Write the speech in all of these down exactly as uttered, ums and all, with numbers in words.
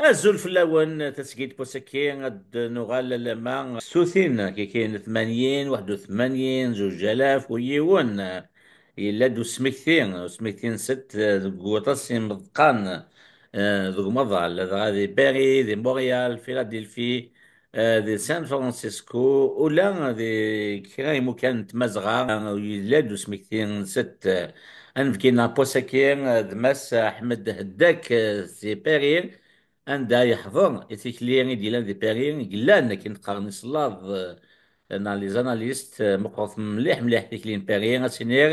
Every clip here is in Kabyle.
Azul fell-awen, tasgilt n wass-agi ad d-nuɣal alamma s tutin, kiki n tmanyin, waḥed u tmanyin, zuǧ alaf u yiwen. Yella-d usmekti, usmekti n sett, eh, deg waṭas n yimeḍqan, eh, deg umaḍal, dɣa di Paris, di Montréal, Philadelphie, eh, di San Francisco, ula di kra imukan n Tmazɣa, eh, yella-d usmekti n sett. Eh, anebki n wass-agi, eh, d Mass Ḥmed Heddak, eh, si Paris, anda yeḥḍer i tikli i d-yellan di Paris, yellan akken qqaren isellaḍ, eh, neɣ les analystes, eh, meqqret mliḥ mliḥ tikli n Paris, ad s-iniɣ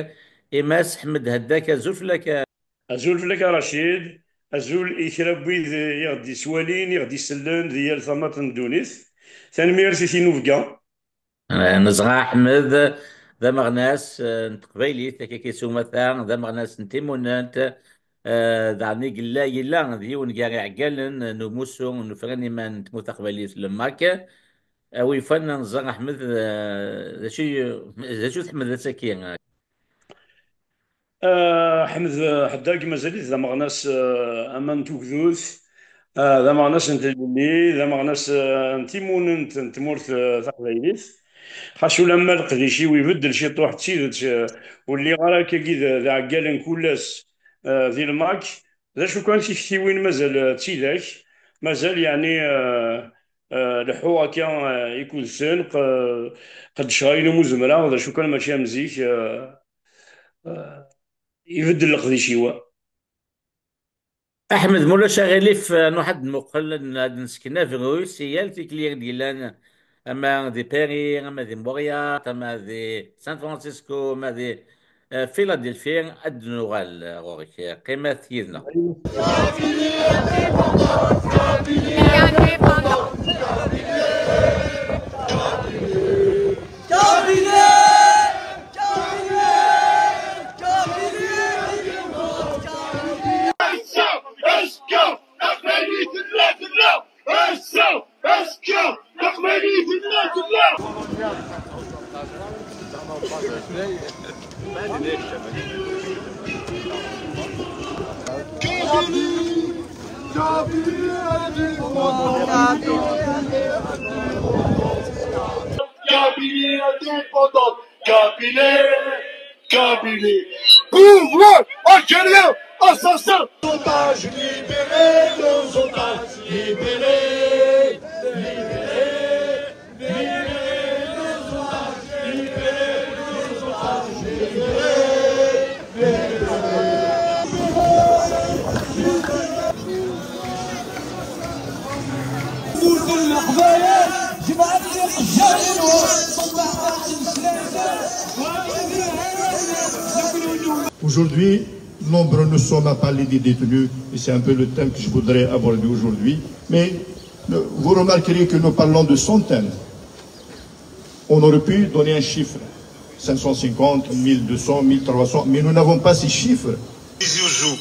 i Mass Ḥmed Heddak, azul fell-ak. Azul fell-ak a Racid, azul i kra n wid i ɣ-d-iswalin, i ɣ-d-isellen di yal tamaṭ n ddunit. Tanemmirt i tinubga. Eh, Neẓra Ḥmed d ameɣnas, eh, n teqbaylit, akka i s umata, d ameɣnas n timunent, eh, daɣen i yella, yella d yiwen gar iɛeggalen n umussu n ufran iman n tmurt taqbaylit, le MAK. A wi yufan, Neẓra Ḥmed, eh, d acu, d acu tḥemmleḍ ad taki? Ah, Ḥmed Ḥeddag mazal-it d ameɣnas, ah, aman n tugdut, ah, d ameɣnas n tlelli, d ameɣnas, ah, n timunent n tmurt, ah, taqbaylit. Xas ulamma leqdic-iw ibeddel ciṭuḥ d tidet, ah, ur lliɣ ara akkagi d, d aɛeggal n kul ass, ah, di lmak. D acu kan tiktiwin mazal, ah, d tidak, mazal yeɛni, ah, ah, leḥḥuɣ akka, ah, ikud-sen, q-, qeddceɣ ayen umi zemreɣ, d acu kan mačči am zik, ah, ah, ibeddel leqdic-iw. Aḥmed, ma ulac aɣilif, eh, nruḥ ad nmuqel, n-, ad nesken abru si yal tikli i d-yellan, ama di Paris, ama di Montréal, ama di San Francisco, ama di, eh, Philadelphie, ad d-nuɣal ɣur-k. Qqimet yid-neɣ. Ass-a, azekka, taqbaylit tella, tella! Ass-a, azekka, taqbaylit tella, tella! Kabylie indépendante, Kabylie, Kabylie, pouvoir algérien, assassin. Otages libérés, nos otages libérés, libérés, libérés, nos otages libérés, libérés. Aujourd'hui, nombreux nous sommes à parler des détenus, et c'est un peu le thème que je voudrais aborder aujourd'hui, mais, euh, vous remarquerez que nous parlons de centaines. On aurait pu donner un chiffre, cinq cent cinquante, mille deux cents, mille trois cents, mais nous n'avons pas ces chiffres. Tizi Uzzu,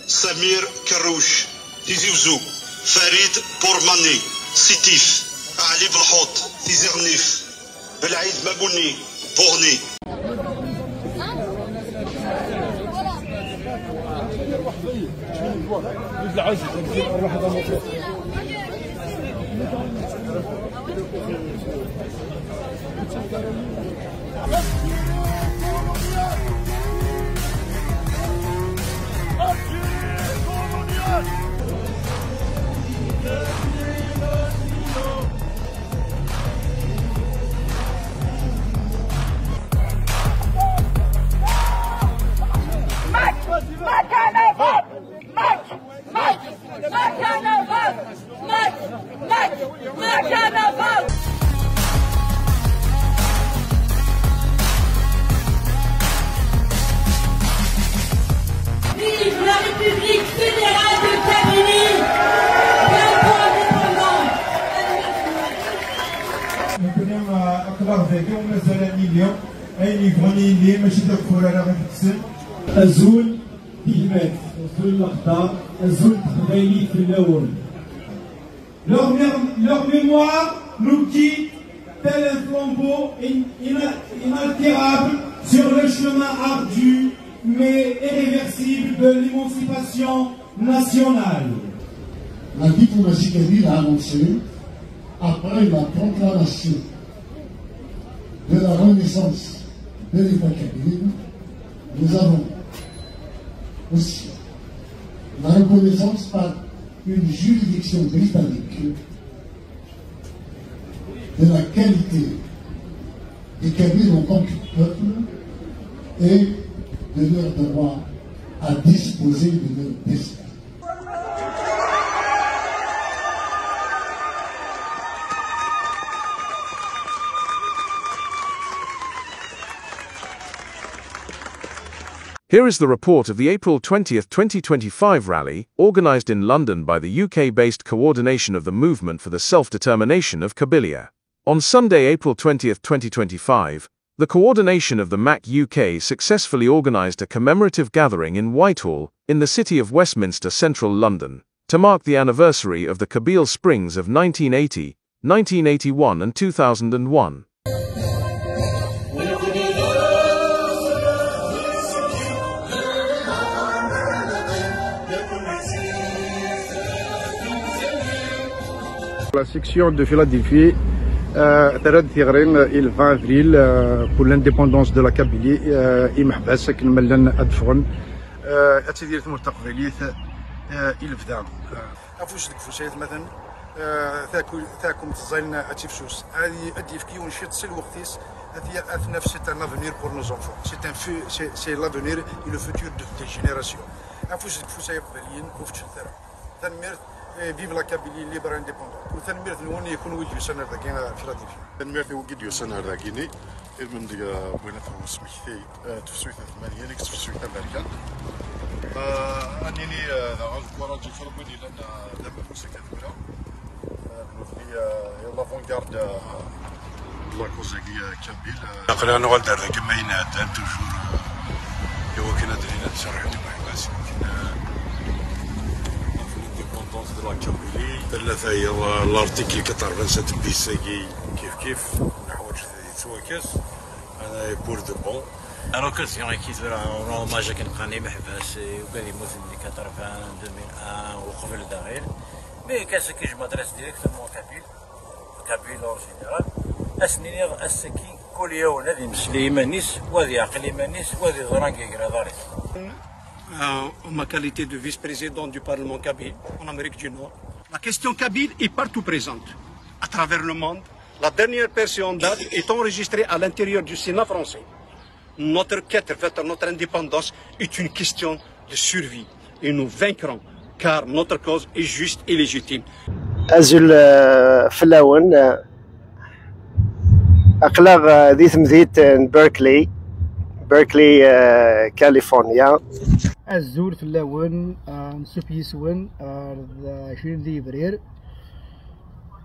Samir Kerrouche. Tizi Uzzu, Farid Bourmani. Sitif, Ali Belhout. Tizi Ɣennif, Belɛid Mamouni, Bourni. Mac! Mac à la vente! Mac! Mac! Mac à la vente! Mac! Mac! Mac à la vente! Vive la République fédérale de Kabylie! Bientôt indépendante! Nekkni, ah, aql-aɣ dagi, u mazal ad nili. Ayen yebɣun yili, mačči d ageffur ara ɣ-itekksen. Azul, tigmat, azul leqder, azul teqbaylit fell-awen. Leur mé-, leur mémoire nous quitte tel un flambeau in-, ina-, inaltérable sur le chemin ardu mais irréversible de l'émancipation nationale. La diplomatie kabyle a avancé après la proclamation de la renaissance de l'État kabyle. Nous avons aussi la reconnaissance par une juridiction britannique de la qualité des Kabyles en tant que peuple et de leur droit à disposer de leur destin. Here is the report of the April twentieth, twenty twenty-five rally, organized in London by the U K-based Coordination of the Movement for the Self-Determination of Kabylia. On Sunday, April twentieth, twenty twenty-five, the coordination of the mac U K successfully organised a commemorative gathering in Whitehall, in the City of Westminster, central London, to mark the anniversary of the Kabyle Springs of nineteen eighty, nineteen eighty-one and two thousand and one. La section de Philadelphie euh, terra-d tiɣri euh, il vingt avril euh, pour l'indépendance de la Kabylie euh, imeḥbas akken ma llan ad ffɣen euh, ad tidir tmurt taqbaylit euh, i lebda euh, afus deg ufus ay atmaten euh, taku- takumt ẓẓayen ad tifsus ad y- ad d-yefk yiwen ciṭ si lweqt-is ad y- ad t-naf c'est un avenir pour nos enfants c'est un fu- c'est c'est l'avenir et le futur de- des générations afus deg ufus ay iqbayliyen ur feččent ara Tanemmirt, eh, vive la Kabylie libre et indépendante. U tanemmirt-nwen i kunwi d-yusan ar dagi, eh, Philadelphie. Tanemmirt i wigi d-yusan ar dagi-ni, irmend deg, eh, win akk usmekti, eh, tefsut n tmanyin, deg tefsut taberkant. Eh, ad nini, eh, daɣen, deg waraǧi tura wid yellan, eh, d amafus akka tura. Eh, nutni, eh, i l'avant-garde, eh, de la cause-agi, eh, kabyle. Eh. Aql-aɣ nuɣal-d ar dagi ma yenɛeddan toujours, eh, i wakken ad d-nini ad nserreḥ i lmuḥibas, i wakken, eh, ɣef l'indépendance de la Kabylie. Tella tayeḍ, eh, l'article quatre-vingt-sept bis-agi kif kif, neḥwaǧ ad yettwakkes, eh, pour de bon. L'occasion-agi tura, un hommage akken qqaren imeḥbas, eh, ugad yemmuten di quatre-vingt, deux mille un, uqbel daɣen. Mais qu'est-ce que je m'adresse directement aux Kabyles, Kabyle en général, ad sen-iniɣ ass-agi kul yiwen ad imesli iman-is, wa ad yeɛqel iman-is, wa ad iẓer anga yegra aḍar-is. Euh, en ma qualité de vice-président du Parlement kabyle en Amérique du Nord, la question kabyle est partout présente à travers le monde. La dernière personne en date est enregistrée à l'intérieur du Sénat français. Notre quête vers notre indépendance est une question de survie et nous vaincrons car notre cause est juste et légitime. Azul euh, fell-awen. Euh, Aql-aɣ euh, di temdint n Berkeley, Berkeley, euh, California. Azul fell-awen, euh, nsuf yis-wen ar d ɛecrin di yebrir.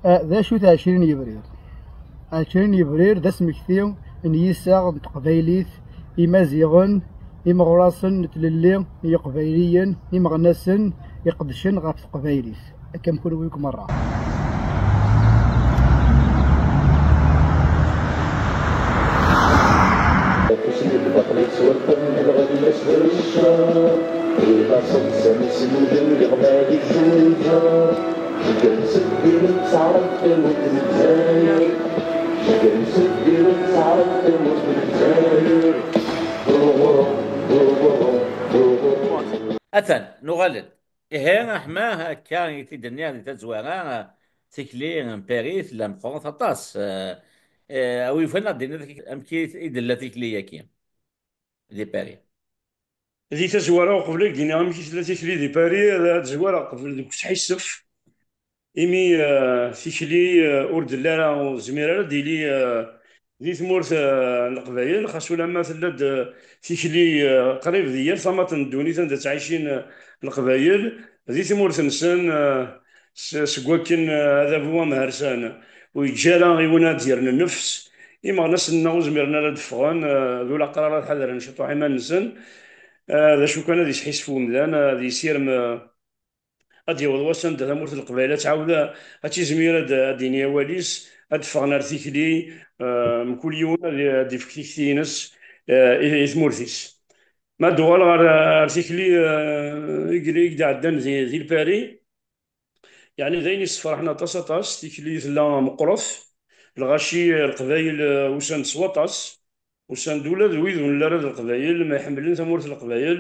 Euh, d acu-t ɛecrin yebrir? Ɛecrin yebrir d asmekti n yiseɣ n teqbaylit, imaziɣen, imeɣrasen n tlelli n yeqbayliyen, imeɣnasen iqedcen ɣef teqbaylit, akka am kunwi akk merra. Atan, nuɣal-d. Ihi, aḥma akka i t-id-nniɣ di tazwara, tikli n Paris tella meqqret aṭas. Eh, eh, a wi yufan ad d-tiniḍ amek i d-tella tikli-agi di Paris? Di tazwara, uqbel ad d-iniɣ amek i tella tikli di Paris, ad, ad zwareɣ qbel deg usḥissef. Imi eh, tikli eh, ur d-telli ara, ur tezmir ara ad d-tili eh, di tmurt eh, n Leqbayel, xas ulamma tella-d eh, tikli eh, qrib di yal tamaṭ n ddunit anda ttɛicin eh, Leqbayel, di tmurt-nsen, eh, s- seg wakken eh, adabu amhersan ur yeǧǧi ara i win ad d-yerren nnefs, imeɣnasen-nneɣ ur zmiren ara ad d-ffɣen, eh, d ulaqrar ad ḥadren ciṭuḥ iman-nsen. Eh, d acu kan ad yesḥissef umdan, eh, ad yessirem eh, ad d-yaweḍ wass anda tamurt n Leqbayel ad tɛawed ad tizmir ad d-, ad d-tini awal-is, ad d-ffɣen ar tikli, eh, mkul yiwen ad, ad d-ifk tikti-ines eh, i, i tmurt-is. Ma d-uɣaleɣ ar, ar tikli eh, i, i d-ɛeddan di, di Lpari, Yeɛni d ayen yessefraḥen aṭas, aṭas. Tikli tella meqqret. Lɣaci, Leqbayel, eh, usan-d s waṭas. Usan-d ula d wid ur nelli ara d Leqbayel, ma iḥemmlen tamurt n Leqbayel,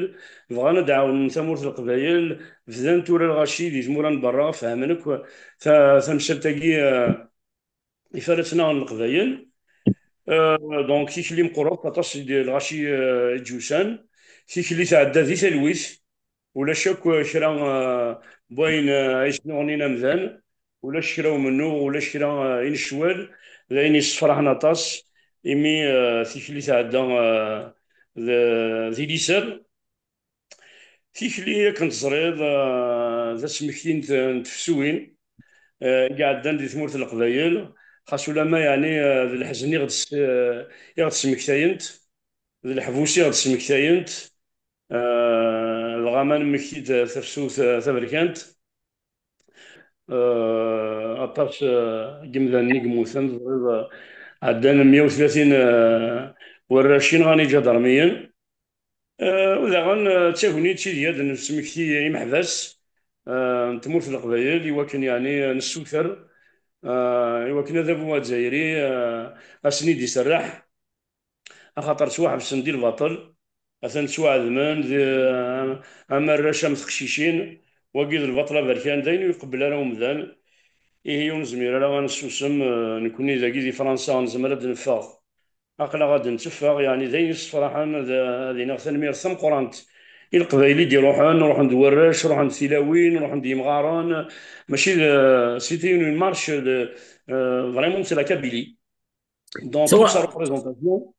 bɣan ad d-ɛawnen tamurt n Leqbayel. Bdan tura lɣaci di tmura n berra, fehmen akk ta-, tamsalt-agi, eh, ifa ara ttnaɣen Leqbayel. Euh, donc, tikli meqqret aṭas i d-, lɣaci, euh, i d-yusan. Tikli tɛedda di talwit. Ulac akk, euh, kra, euh, n wayen, euh, ay snuɣnin amdan. Ulac kra umennuɣ, ulac kra, euh, i necwal. D ayen yessefraḥen aṭas, imi, euh, tikli tɛedda, euh, d, di liser. Tikli, akken teẓriḍ, eh, d asmekti n t-, n tefsuwin, eh, i iɛeddan di tmurt n Leqbayel, xas ulamma, yeɛni, eh, d leḥzen i ɣ-d-s-, eh, i ɣ-d-smektayent, d leḥbus i ɣ-d-smektayent, eh, dɣa ma nemmekti-d tafsut, eh, taberkant. Eh, aṭas, eh, n yimdanen i yemmuten, teẓriḍ, eh, ɛeddan meyya u tlatin, eh, warrac i nɣan iǧadarmiyen. Eh, u daɣen, eh, d tagnit i d-yad nesmekti imeḥbas, eh, n tmurt n Leqbayel, i wakken, yeɛni, eh, nessuter, eh, i wakken adabu azzayri, eh, ad sen-id-iserreḥ, axaṭer ttwaḥebsen di lbaṭel, atan ttwaɛedmen, d, am arrac am teqcicin, wagi d lbaṭel aberkan, d ayen ur iqebbel ara umdan. Ihi ur nezmir ara ad nessusem, eh, nekkni dagi di Fransa nezmer ad d-neffeɣ. Aql-aɣ ad d-netteffeɣ, yeɛni d ayen yessefraḥen, ad, ad iniɣ tanemmirt tameqqrant i Leqbayel i d-iruḥen, ruḥen-d warrac, ruḥen-d tilawin, ruḥen-d yimɣaren, mačči d, c'était une marche de, euh, vraiment, c'est la Kabylie. Dans toute sa représentation.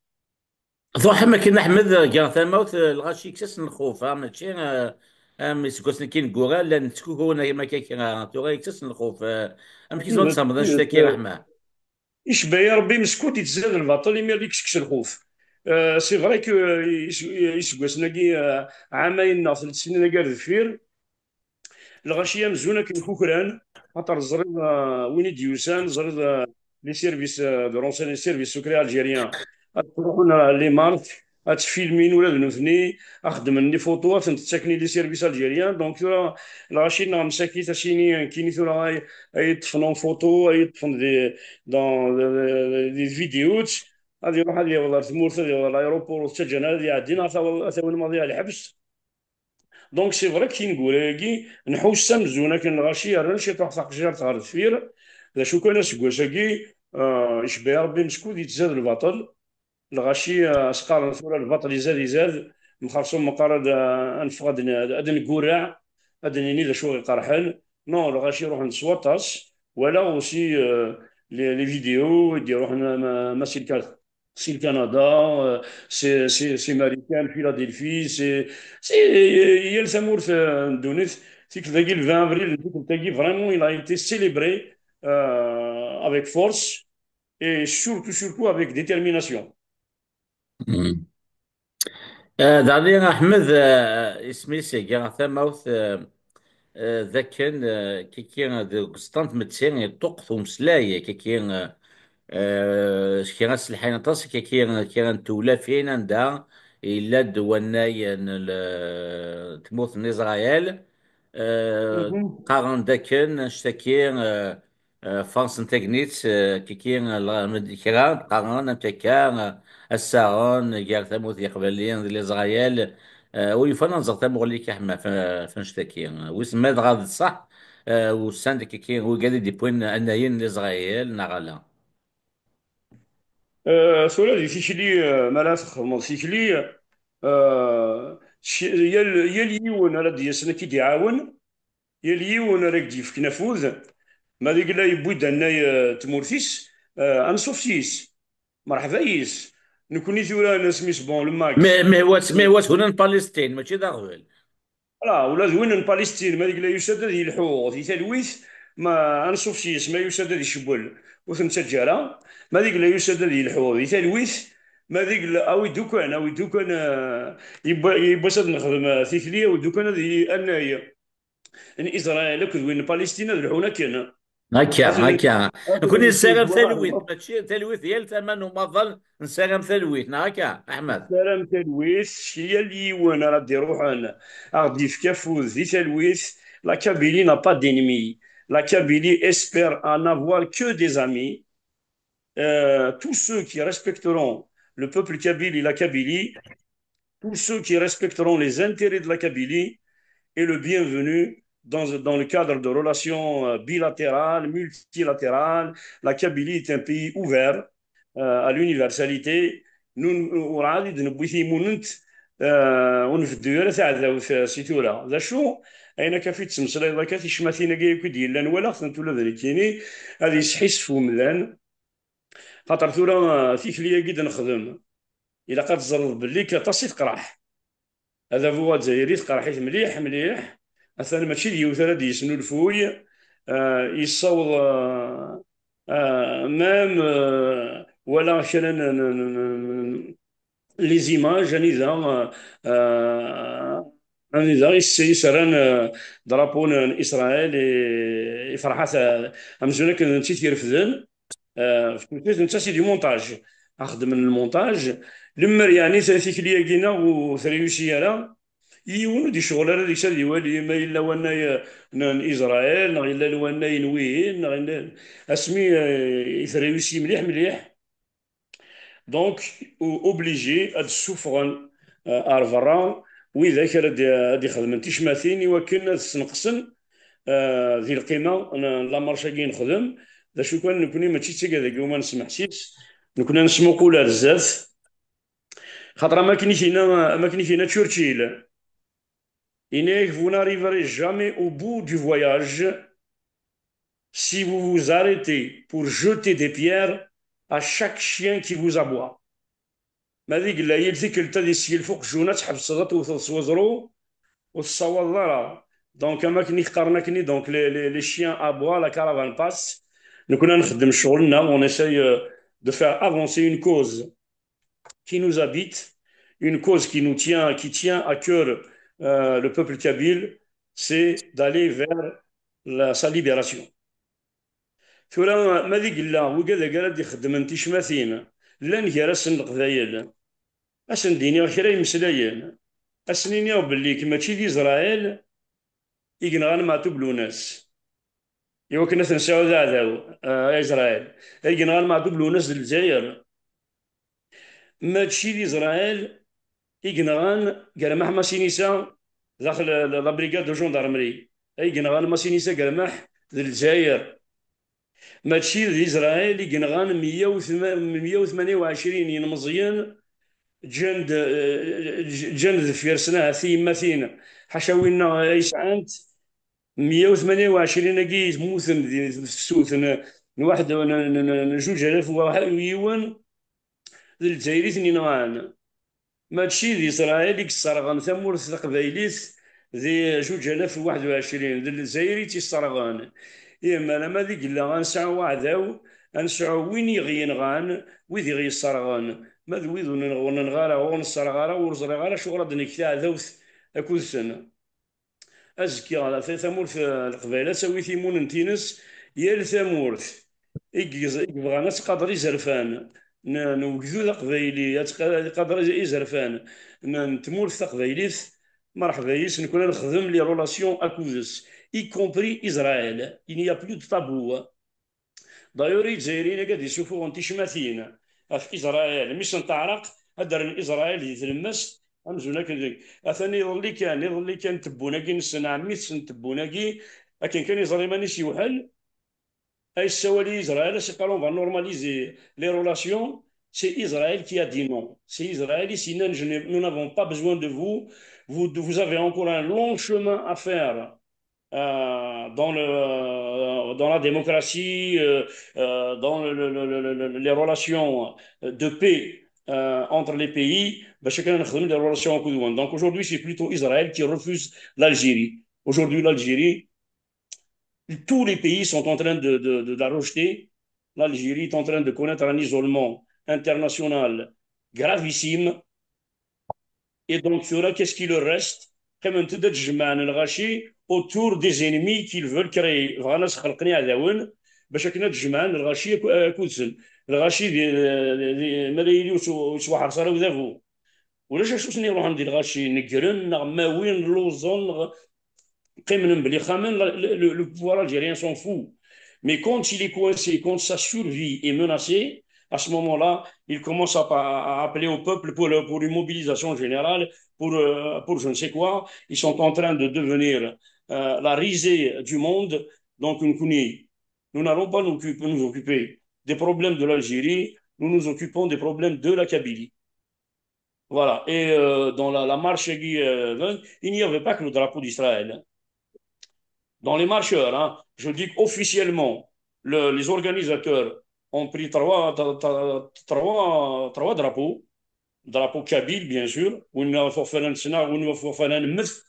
Truḥem akken, Aḥmed, gar tamawt, eh, lɣaci yekkes-asen lxuf, ha, mačči, eh, am iseggasen-agi ineggura, llan ttkukun am akka kra, tura yekkes-asen lxuf, eh, amek i tzun tsemmeḍ annect-agi, eh, Ṛeḥma? Icebba-yi Ṛebbi, meskud, yettzad lbaṭel, imir i yekkes lxuf. Eh, c'est vrai que, eh, is-, iseggasen-agi, eh, ɛamayen neɣ tlet snin-agi ar deffir, lɣaci amzun akken kukran, xaṭer ẓriɣ, eh, win i d-yusan, ẓriɣ, eh, les services, eh, de renseignement, les services secrets algériens, ad ttruḥun ɣer les Marques, ad ttfilmin ula d nutni, ad xeddmen les photos, ad tent-ttaken i les services algériens. Donc tura lɣaci-nneɣ msakit, asini nekkini tura ay, ay ṭṭfen en photo, ay ṭṭfen des, dans, des, des vidéos, ad iruḥ ad yaweḍ ar tmurt, ad yaweḍ ar l'aéroport, ur t-ttaǧǧan ara ad iɛeddi, neɣ ad taw-, ad t-awin maḍi ɣer lḥebs. Donc, c'est vrai que tineggura-agi, nḥuss amzun akken lɣaci rran ciṭuḥ taqejjirt ɣer deffir. D acu kan, aseggas-agi, euh, icebba-yi Ṛebbi, meskud yettzad lbaṭel. Lɣaci, euh, as-qqaren tura lbaṭel izad, izad, mxerṣum meqqar ad, ad neffeɣ ad n-, ad neggurreɛ, ad d-nini d acu i ɣ-iqerḥen. Non, lɣaci ruḥen s waṭas. Walaɣ aussi, euh, les, les vidéos i d-iruḥen ma, ma, ma si lkar-, si le Canada, euh, c'est, c'est, c'est Marikan, Philadelphie, c'est, c'est, euh, yal tamurt, euh, n ddunit. Tikkelt-agi, le vingt avril, tikkelt-agi, vraiment, il a été célébré, euh, avec force et surtout, surtout avec détermination. Mm. Eh, daɣen Aḥmed, eh, isem-is iga tamawt, eh, eh, d akken, eh, kiki deg uẓeṭṭa n tmetti, iṭuqqet umeslay, kiki, eh, eh, kra sselḥayen aṭas, kiki, kra n tewlafin anda yella-d wannay n l-, tmurt n Isṛayil, eh, qqaren-d akken annect-agi, eh, eh, ffɣen-sen tagnit, eh, kiki, eh, la-, kra qqaren am akka, eh, assaɣen gar tamurt n Yiqbayliyen d Lezrayel, eh, ur yufan ad nẓer tamuɣli-k, Aḥma, f-, f annect-agi. Wissen ma dɣa d ṣṣeḥ, eh, usan-d kiki wigad i d-iwwin annayen n Lezrayel, neɣ ala? Eh, tura di tikli, eh, mi ara txedmeḍ tikli, eh, ci-, yal, yal yiwen ara d-yasen ad k-id-iɛawen, yal yiwen ara k-d-yefken afud, ma d yella yewwi-d annay, eh, n tmurt-is, eh, anṣuf yes, merḥba yes. Nekkni tura nesmi-s, bon, le max. Mais, mais what's, mais what's هنا n Palestine, mačči d aɣbel. Voilà, ula d win n Palestine, ma d yella yusa-d ad yelḥu di talwit, ma anṣuf yes, ma yusa-d ad icewwel, ur t-nettaǧǧa ara. Ma d yella yusa-d ad yelḥu di talwit, ma d yella, awi-d ukan, awi-d ukan, eh, yewwa-, yiwwas ad nexdem, eh, tikli, awi-d ukan ad y-, annay n Israël akked win n Palestine ad lḥun akken. Akka, akka. Nekkni nessaram talwit, mačči talwit yal tama n umaḍal, nessaram talwit, neɣ akka, Aḥmed? Nessaram talwit, yal yiwen ara d-iruḥen, a ɣ-d-yefk afud di talwit, la Kabylie n'a pas d'ennemi. La Kabylie espère en avoir que des amis. Euh, tous ceux qui respecteront le peuple kabyle et la Kabylie, tous ceux qui respecteront les intérêts de la Kabylie est le bienvenu dans, dans le cadre de relations euh, bilatérales, multilatérales. La Kabylie est un pays ouvert euh, à l'universalité. Nous, ur ɛad i d-newwi timunent, euh, ur nbeddu ara taɛdawt, euh, si tura. D acu, ayen akka fi d-temmeslayeḍ akka, ticmatin-agi akk i d-yellan, walaɣ-tent ula d nekkini, ad yesḥissef umdan. Xaṭer tura, tikli-agi d-nexdem, ilaq ad teẓreḍ belli aṭas i teqreḥ. Adabu azzayri teqreḥ-it mliḥ, mliḥ. Atan mačči d yiwet ara d-yesnulfuy, euh, yessaweḍ, euh, euh, même, euh, wala kra n, n, n, n, les images, anida, euh, euh, anida is-, is-, rran, euh, drapeau n, n Israël et, et Ferḥat, euh, amzun akken d netta i t-irefden. Euh, netta c'est du montage. Axedmen lmontaj. Lemmer yeɛni t-, tikli-agi-nneɣ ur treyusi ara, yiwen ur d-icɣel ara deg-s ad iwali ma yella wannay, euh, n, n Israël, neɣ yella wannay n wihin, neɣ yella, asmi, euh, i treyusi mliḥ, mliḥ. Donc, o-, obligé ad d-ssufɣen, euh, ar berra widak ara d-, ad d-ixedmen ticmatin i wakken ad sneqsen, euh, di lqima n, n la marche-agi i nexdem. D acu kan, nekkni mačči d tigad-agi uma nesmeḥsis, nekkni ad nesmuqul ar zdat. Xaṭer am akken i t-yenna, am akken i t-yenna Churchill, yenna-yak, vous n'arriverez jamais au bout du voyage si vous vous arrêtez pour jeter des pierres à chaque chien qui vous aboie. Ma d yella yal tikkelt ad yesgelf uqjun, ad tḥebseḍ ad tewteḍ s weẓru, ur tessawaḍeḍ ara. Donc, am akken i qqaren akkenni, donc, les, les, les chiens aboient, la caravane passe. Nekkni ad nxeddem ccɣel-nneɣ, on essaye, euh, de faire avancer une cause qui nous habite, une cause qui nous tient, qui tient à cœur, euh, le peuple kabyle, c'est d'aller vers la, sa libération. Tura, ma d yella wigad ara d-ixeddmen ticmatin, llan gar-asen Leqbayel, ad sen-d-iniɣ kra imeslayen, ad sen-iniɣ belli mačči d Isṛayil i yenɣan Meɛtub Lunas. I wakken ad ten-sɛu d aɛdaw, eh, Isṛayil. I yenɣan Meɛtub Lunas d Lezzayer. Mačči d Isṛayil i yenɣan Germaḥ Masinisa daxel la, la brigade de gendarmerie. I yenɣan Masinisa Germaḥ d Lezzayer. Mačči d Isṛayil i yenɣan meyya u tma-, meyya u tmanya u ɛecrin yilmeẓyen ǧǧan-d, eh, ǧǧan deffir-sen ahat tiyemmatin, ḥaca winna ay sɛant. Meyya u tmanya u ɛecrin-agi yemmuten di tefsut n, n waḥed, n, n, n, n juǧ alaf u yiwen, d Lezzayer i ten-yenɣan. Mačči d Isṛayil i yesserɣen tamurt taqbaylit di juǧ alaf u waḥed u ɛecrin, d Lezzayer i tt-yesserɣen. Ih, malama d i yella ad nesɛu aɛdaw, ad nesɛu win i ɣ-yenɣan, wid i ɣ-yesserɣen. Ma d wid ur nenɣ-, ur nenɣa ara, ur nesserɣ ara, ur ẓriɣ ara acuɣer ad d-neg taɛdawt akked-sen. Azekka, ta-, tamurt, eh, Leqbayel ad tawi timunent-ines, yal tamurt i yez-, i yebɣan ad tqader izerfan n, n ugdud aqbayli, ad tqa-, tqader iz-, izerfan n, n tmurt taqbaylit, merḥba yes, nekkni ad nexdem les relations akked-s, y compris Israël. Il n'y a plus de tabou. D'ailleurs, Izzayriyen akka d-isufuɣen ticmatin ɣef Isṛayil. Mi sen-teɛreq, ad d-rren Isṛayil di tlemmast, amzun akken deg, atan iḍelli kan, iḍelli kan tebbun-agi-nsen, ɛemmi-tsen tebbun-agi, akken kan iẓra iman-is yewḥel, ay ssawal i Isṛayil, as iqqar, on va normaliser les relations, c'est Israël qui a dit non. C'est Israël i s-yennan, je n'ai, nous n'avons pas besoin de vous, vous, vous avez encore un long chemin à faire euh, dans le, euh, dans la démocratie, euh, euh, dans le, le, le, le, le, les relations de paix, euh, entre les pays, باش كنا نخدم les relations avec eux. Donc aujourd'hui, c'est plutôt Israël qui refuse l'Algérie. Aujourd'hui, l'Algérie, tous les pays sont en train de, de, de, de la rejeter. L'Algérie est en train de connaître un isolement international gravissime. Et donc, tura, qu'est-ce qui leur reste? Qqiment-d ad jemɛen lɣaci autour des ennemis qu'ils veulent créer. Bɣan ad s-xelqen iɛdawen bac akken ad jemɛen lɣaci ak-, akked-sen. Lɣaci di, di, di, ma d yili ur s-, ur yettwaḥres ara udabu. Ulac acu sen-iruḥen di lɣaci, negren, neɣ mawin, lluẓen, neɣ qqimen mebla ixxamen, le, le, le pouvoir algérien s'en fout. Mais quand il est coincé, quand sa survie est menacée, à ce moment-là, il commence à, à appeler au peuple pour, pour une mobilisation générale, pour, euh, pour je ne sais quoi. Ils sont en train de devenir euh, la risée du monde. Donc, nous, nous n'allons pas nous occuper, nous occuper des problèmes de l'Algérie, nous nous occupons des problèmes de la Kabylie. Voilà. Et euh, dans la, la marche, euh, il n'y avait pas que le drapeau d'Israël. Dans les marcheurs, hein, je dis qu'officiellement, le, les organisateurs ont pris trois, trois, trois, trois drapeaux. Drapeau kabyle, bien sûr, وين يفوفرن سنا وين يفوفرن مث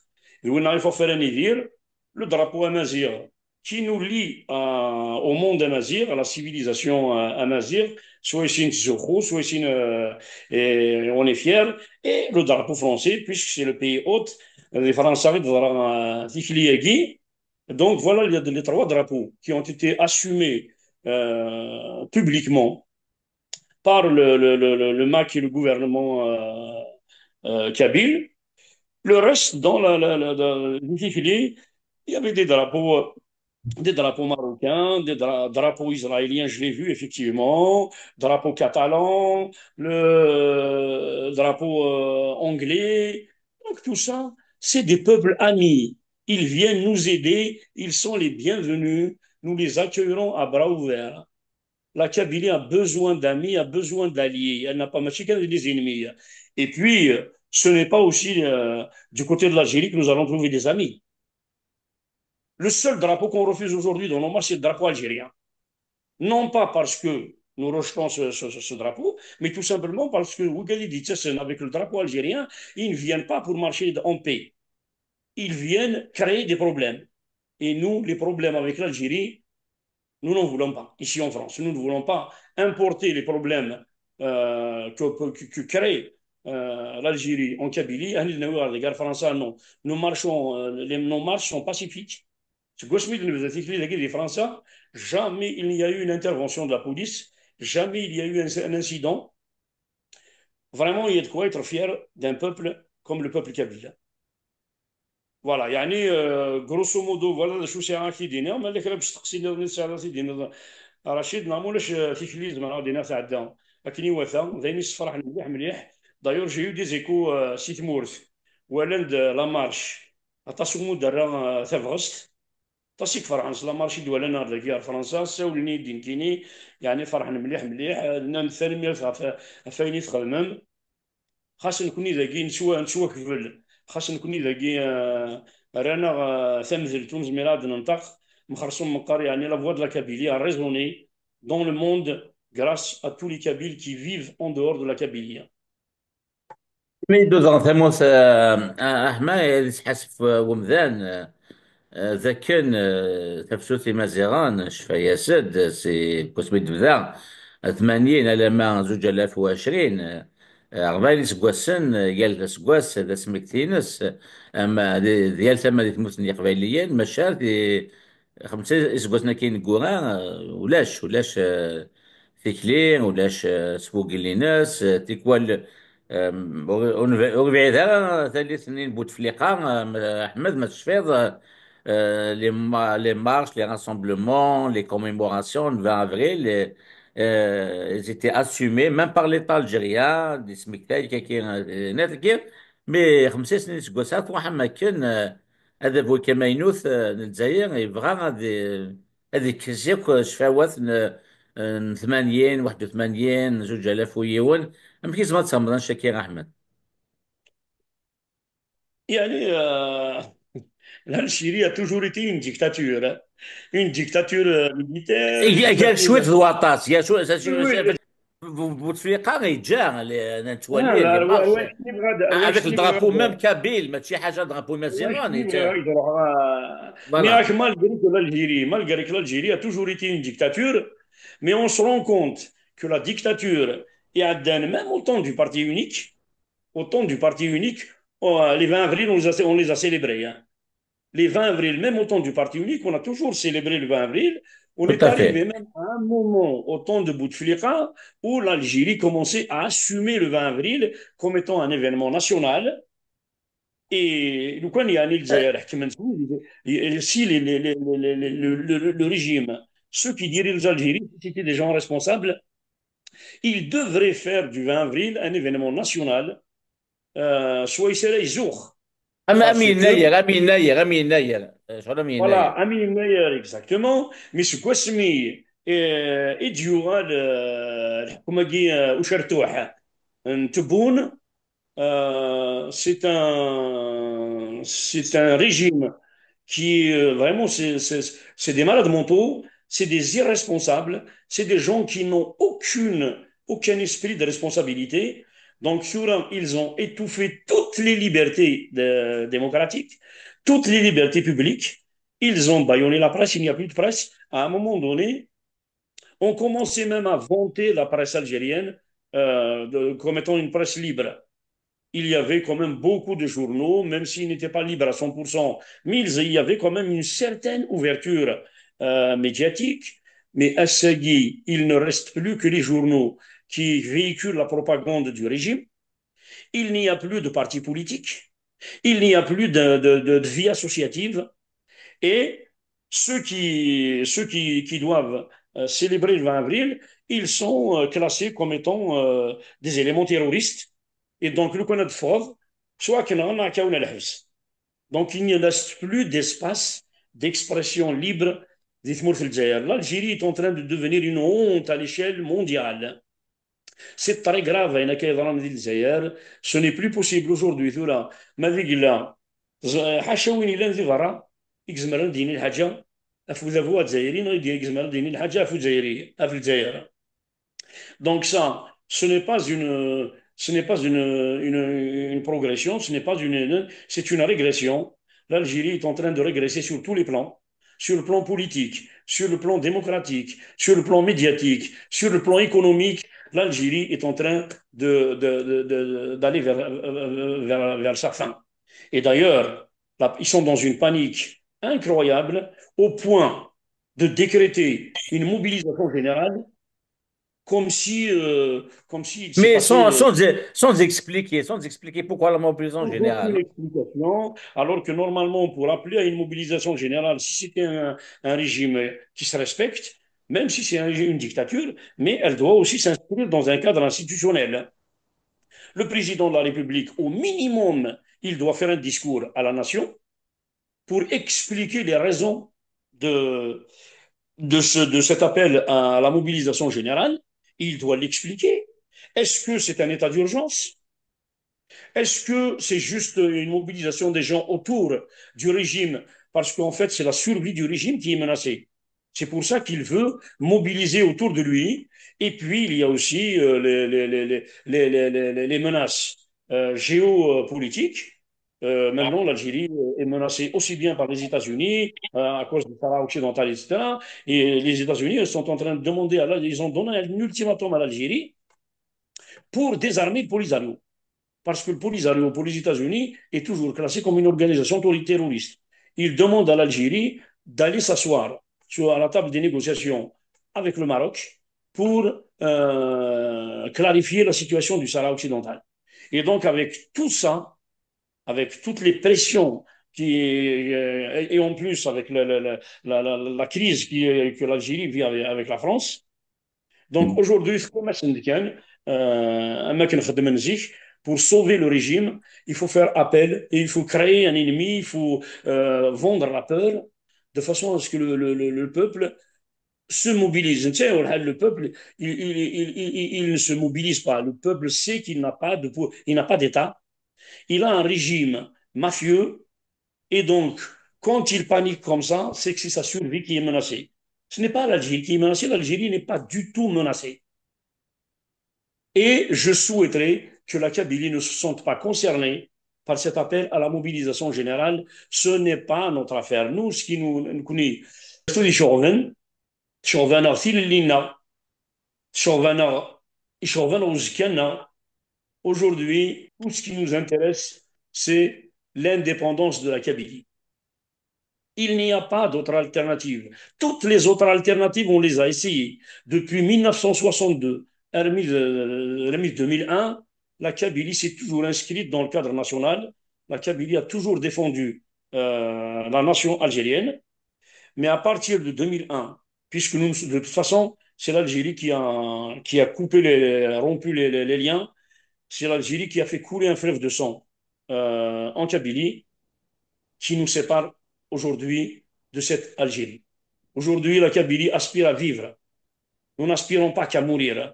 وين يفوفرن يدير. Le drapeau amazigh qui nous lie à, au monde amazigh, à la civilisation euh, amazigh, soit ici soit ici euh, et on est fier, et le drapeau français, puisque c'est le pays hôte, les Français euh, donc voilà, il y a les trois drapeaux qui ont été assumés euh, publiquement par le, le, le, le MAK et le gouvernement euh, euh, kabyle. Le reste, dans la, la, la, la, il y avait des drapeaux, des drapeaux marocains, des dra- drapeaux israéliens, je l'ai vu effectivement, drapeau catalan, le drapeau euh, anglais. Donc tout ça, c'est des peuples amis. Ils viennent nous aider, ils sont les bienvenus, nous les accueillerons à bras ouverts. La Kabylie a besoin d'amis, a besoin d'alliés. Elle n'a pas ماشي كان des ennemis. Et puis, euh, ce n'est pas aussi euh, du côté de l'Algérie que nous allons trouver des amis. Le seul drapeau qu'on refuse aujourd'hui dans nos marches, c'est le drapeau algérien. Non pas parce que nous rejetons ce, ce- ce- ce drapeau, mais tout simplement parce que وكاين اللي يتسنى avec le drapeau algérien, ils ne viennent pas pour marcher en paix. Ils viennent créer des problèmes. Et nous, les problèmes avec l'Algérie, nous n'en voulons pas. Ici en France, nous ne voulons pas importer les problèmes euh, que, que- que crée euh, l'Algérie en Kabylie. Ayen i d-nawi ɣer dagi, ɣer Fransa, non. Nous marchons, euh, les, nos marches sont pacifiques. Seg wasmi d-nebda tikli dagi di Fransa, jamais il n'y a eu une intervention de la police, jamais il y a eu un, un incident. Vraiment, il y a de quoi être fier d'un peuple comme le peuple kabyle. Voilà, يعني euh, grosso modo, voilà d acu sɛiɣ ad k-id-iniɣ. Ma lak la bac teqsi nniḍen i tesɛiḍ ad t-id-iniḍ a Racid, neɣ ma ulac euh, tikli zemreɣ ad d-iniɣ tɛedda akken iwata, d ayen yessefraḥen mliḥ mliḥ. D'ailleurs, j'ai eu des échos euh, si tmurt, walan-d euh, la marche, aṭas n wumuderra euh, tabɣest, aṭas i iferḥen s la marche i d-walan ar dagi ar Fransa, ssawlen-iyi-d nekkini, yeɛni ferḥen mliḥ mliḥ, euh, nnan-d tanemmirt ɣef, ɣef wayen i txedmem. Xas nekni dagi nettwa- nettwakbel, xas nekni dagi euh, rran-aɣ euh, tamdelt ur nezmir ad d-nenṭeq, mxerṣum meqqar yeɛni la voix de la Kabylie a résonné dans le monde grâce à tous les Kabyles qui vivent en dehors de la Kabylie. Mi d-uḍeɣ tamurt, eh, Ahma, ad isḥaseb wemdan, eh, d akken eh, tafsut imaziɣen, cfa-yas-d si wasmi d-tebda, tmanyin alamma zuǧ alaf u ɛecrin, eh, rebɛin iseggasen, eh, yal aseggas d asmekti-ines, ama di, di yal tama di tmurt n Yiqbayliyen, maca di xemsa iseggasen akka ineggura, eh, ulac, ulac eh, tikli, ulac eh, asbugel-ines, eh, tikwal Ur ur neb- ur nebɛid ara tallit-nni n Bouteflika, Ḥmed, ma tecfiḍ, eh, les ma- les marches, les rassemblements, les commémorations, le vingt avril, eh, eh, ils étaient assumés, même par l'État algérien, d ismektay kaki, eh, nat-agi, mais xemsa snin iseggasen akk am akken, eh, adabu-k amaynut, eh, n Lezzayer yebɣa ad, ad yekkes yakk ccfawat n, n tmanyin, waḥed u tmanyin, zuǧ alaf u yiwen. Amek i tezmer ad txemmeḍ annect-agi, Ḥmed? يعني euh, l'Algérie a toujours été une dictature, hein. Une dictature euh, militaire, une Gar dictature cwiṭ d waṭas, gar cwiṭ, Oui, oui. Bouteflika yeǧǧa, nettwali Ah, les ouais, marches. Ouais, c'est vrai, Avec le c'est drapeau vrai. Même kabyle, mačči ḥaǧa drapeau Ouais, imaziɣen, c'est yeǧǧa. Vrai, il aura- Voilà. Mais malgré que l'Algérie, malgré que l'Algérie a toujours été une dictature, mais on se rend compte que la dictature est atteinte même au temps du parti unique. Au temps du parti unique, oh, les vingt avril, on les a, on les a célébrés, hein. Les vingt avril, même au temps du parti unique, on a toujours célébré le vingt avril. On Tout est à fait. Arrivé même à un moment au temps de Bouteflika où l'Algérie commençait à assumer le vingt avril comme étant un événement national. Et lukan yeɛni Lezzayer ḥekmen si les, les, les, les, les, les, les, le, le, le régime, ceux qui dirigeaient l'Algérie, c'était des gens responsables, ils devraient faire du vingt avril un événement national, euh, soit il serait jour. Am, am yennayer, am yennayer, am yennayer. Voilà, am yennayer, exactement. Mais c'est quoi ce mi et du ral, euh, comme dit, euh, Ushartouh, un teboun, euh, c'est un, c'est un régime qui, euh, vraiment, c'est, c'est, c'est des malades mentaux, c'est des irresponsables, c'est des gens qui n'ont aucune, aucun esprit de responsabilité. Donc, ils ont étouffé toutes les libertés de, démocratiques, toutes les libertés publiques. Ils ont bâillonné la presse, il n'y a plus de presse. À un moment donné, on commençait même à vanter la presse algérienne, euh, de, comme étant une presse libre. Il y avait quand même beaucoup de journaux, même s'ils n'étaient pas libres à cent pour cent, mais il y avait quand même une certaine ouverture, euh, médiatique. Mais à Ségui, il ne reste plus que les journaux qui véhiculent la propagande du régime. Il n'y a plus de parti politique. Il n'y a plus de, de, de, de vie associative. Et ceux qui, ceux qui, qui doivent, euh, célébrer le vingt avril, ils sont, euh, classés comme étant, euh, des éléments terroristes. Et donc, lukan ad teffɣeḍ, soit akken ad k-awin ɣer lḥebs. Donc, il ne reste plus d'espace d'expression libre di tmurt n Lezzayer. L'Algérie est en train de devenir une honte à l'échelle mondiale. C'est très grave, ayen akka yeḍran di Lezzayer. Ce n'est plus possible aujourd'hui, tura, ma d i yella, ẓ-, ḥaca win yellan di berra, i izemren ad d-yini lḥaǧa ɣef udabu azzayri, neɣ i izemren ad d-yini lḥaǧa ɣef Uzzayri, ɣef Lezzayer. Donc ça, ce n'est pas une, ce n'est pas une, une, une progression, ce n'est pas une, c'est une régression. L'Algérie est en train de régresser sur tous les plans, sur le plan politique, sur le plan démocratique, sur le plan médiatique, sur le plan économique. L'Algérie est en train de, de, de, de, d'aller vers, vers, vers sa fin. Et d'ailleurs, là, ils sont dans une panique incroyable au point de décréter une mobilisation générale comme si, euh, comme si il s'est Mais passé, sans, euh, sans, sans expliquer, sans expliquer pourquoi la mobilisation sans générale. Aucune explication, alors que normalement, pour appeler à une mobilisation générale, si c'était un, un régime qui se respecte, même si c'est un- une dictature, mais elle doit aussi s'inscrire dans un cadre institutionnel. Le président de la République, au minimum, il doit faire un discours à la nation pour expliquer les raisons de, de, ce, de cet appel à la mobilisation générale. Il doit l'expliquer. Est-ce que c'est un état d'urgence ? Est-ce que c'est juste une mobilisation des gens autour du régime ? Parce qu'en fait, c'est la survie du régime qui est menacée. C'est pour ça qu'il veut mobiliser autour de lui. Et puis, il y a aussi, euh, les, les, les, les, les, les, les, les menaces, euh, géopolitiques. Euh, maintenant, l'Algérie, euh, est menacée aussi bien par les États-Unis, euh, à cause du Sahara occidental, et cetera. Et les États-Unis sont en train de demander, à la- ils ont donné un ultimatum à l'Algérie pour désarmer le Polisario. Parce que le Polisario, pour les États-Unis, est toujours classé comme une organisation terro- terroriste. Ils demandent à l'Algérie d'aller s'asseoir sur, à la table des négociations avec le Maroc pour, euh, clarifier la situation du Sahara occidental. Et donc, avec tout ça, avec toutes les pressions qui, euh, et, et en plus avec la, la, la, la, la, la crise qui, que l'Algérie vit avec, avec la France. Donc aujourd'hui, il faut mettre une canne, euh, un mec qui nous dit, pour sauver le régime, il faut faire appel et il faut créer un ennemi, il faut, euh, vendre la peur de façon à ce que le, le, le, le peuple se mobilise. Le peuple, il, il, il, il, il ne se mobilise pas. Le peuple sait qu'il n'a pas de pou-, il n'a pas d'État. Il a un régime mafieux. Et donc, quand il panique comme ça, c'est que c'est sa survie qui est menacée. Ce n'est pas l'Algérie qui est menacée. L'Algérie n'est pas du tout menacée. Et je souhaiterais que la Kabylie ne se sente pas concernée par cet appel à la mobilisation générale. Ce n'est pas notre affaire. Nous, ce qui nous, nous connaît, c'est les Chauvin, Chauvin, Chauvin, aujourd'hui, tout ce qui nous intéresse, c'est l'indépendance de la Kabylie. Il n'y a pas d'autre alternative. Toutes les autres alternatives, on les a essayées. Depuis mille neuf cent soixante-deux, à la mi-, euh, à la mi-, deux mille un, la Kabylie s'est toujours inscrite dans le cadre national. La Kabylie a toujours défendu euh, la nation algérienne, mais à partir de deux mille un, puisque nous, de toute façon, c'est l'Algérie qui a, qui a coupé les, rompu les, les, les liens, c'est l'Algérie qui a fait couler un fleuve de sang euh, en Kabylie qui nous sépare aujourd'hui de cette Algérie. Aujourd'hui, la Kabylie aspire à vivre. Nous n'aspirons pas qu'à mourir.